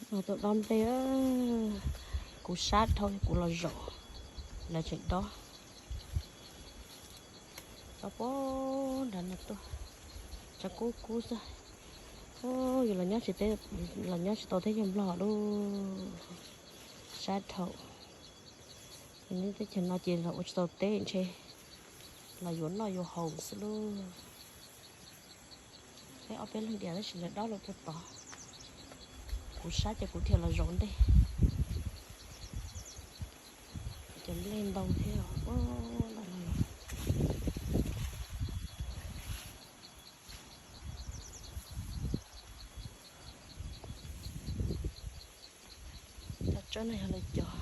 Tuaj dob nplej, kuv sab dhau kuv los zaum, lawv tseem dob. Dob puag nrad no tuaj, tshav kub kub xwb. Yus los nyob tsis tau teb chaws Nplog lauj, sab dhau. Yus nyob teb chaws no ces los ua tsis tau teb ntshe los yuav noj yuav haus xwb lauj. Peb ob peb leeg diam tab sis lawv dob lawm puag tod. Kuv sab ces kuv thiaj los zaum ntej. Cov nplej ntau thiab. Cov tsawb no yog lawv cog.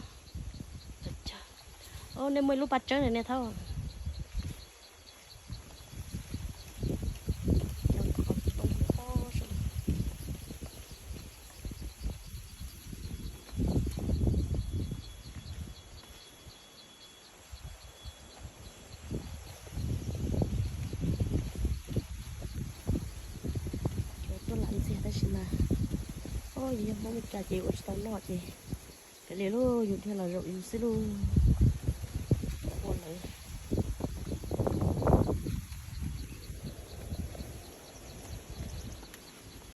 Nej muaj ib lub paj tsawb na nej thaub. Tuaj lam ntxiag tab sis mas, o, yus yog Hmoob Mes Kas ces ua tsis tau noj ces kav liam lauj, yus thiaj los zaum yus xwb lauj. Ua lawv